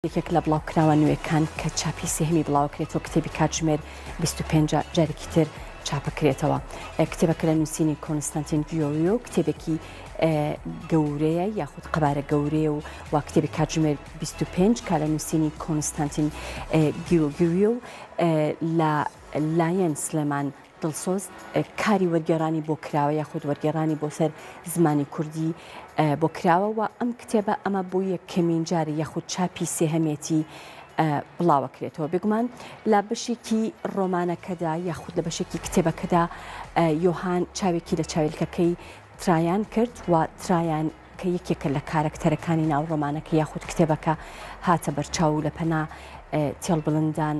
یەکێک لە بڵاوکراوە نوێکان کە چاپی سێهەمی بڵاوکرێتەوە کتێبی کاتژمێر 25 جارێکی تر چاپەکرێتەوە. کتێبەکە لە نووسینی کۆنستانتین گیۆریۆ کتێبێکی گەورەیە یاخود قەبارە گەورەیە و وا کتێبی کاتژمێر 25 کە لە نووسینی کۆنستانتین گیرۆگیریۆ لە لایەن سلێمان دڵسۆز کاری وەرگێڕانی بۆ کراوە یاخود وەرگێڕانی بۆ سەر زمانی کوردی بۆ کراوە و ئەم کتێبە ئەمە بۆ یەکەمین جار یاخود چاپی سێهەمێتی بڵاوەکرێتەوە بێگومان لە بەشێکی ڕۆمانەکەدا یاخود لە بەشێکی کتێبەکەدا یۆهان چاوێکی لە چاویلکەکەی ترایان کرد و ترایان کە یەکێکە لە کارەکتەرەکانی ناو ڕۆمانەکە یاخود کتێبەکە هاتە بەرچاو و لە پەنا تێڵ بڵندان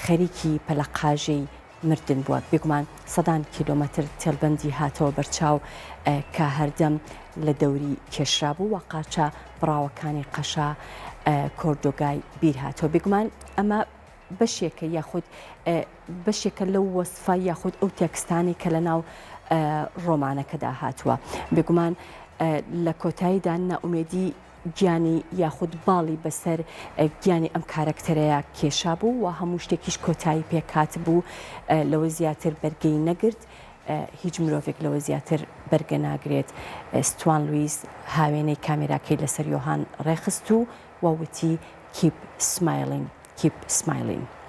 خەریکی پەلەقاژێی مردن بووە. بێگومان سەدان کیلۆمەتر تێلبەندی هاتەوە بەرچاو کە هەردەم لە دەوری کێشرابوو و قاچە بڕاوەکانی قەشە کۆردۆگای بیر هاتەوە. بێگومان ئەمە بەشێکە یاخود بەشێکە لەو وەسفە یاخود ئەو تێکستانەی کە لەناو ڕۆمانەکەدا هاتووە. بێگومان لە کۆتاییدا نائومێدی گیانی یاخود باڵی بەسەر گیانی ئەم کارەکتەرەیا کێشابوو و هەموو شتێکیش کۆتایی پێکهاتبوو لەوە زیاتر بەرگەی نەگرت هیچ مرۆڤێک لەوە زیاتر بەرگە ناگرێت ستوان لویس هاوێنەی کامێراکەی لەسەر یۆهان ڕێخست و وتی keep smiling keep smiling.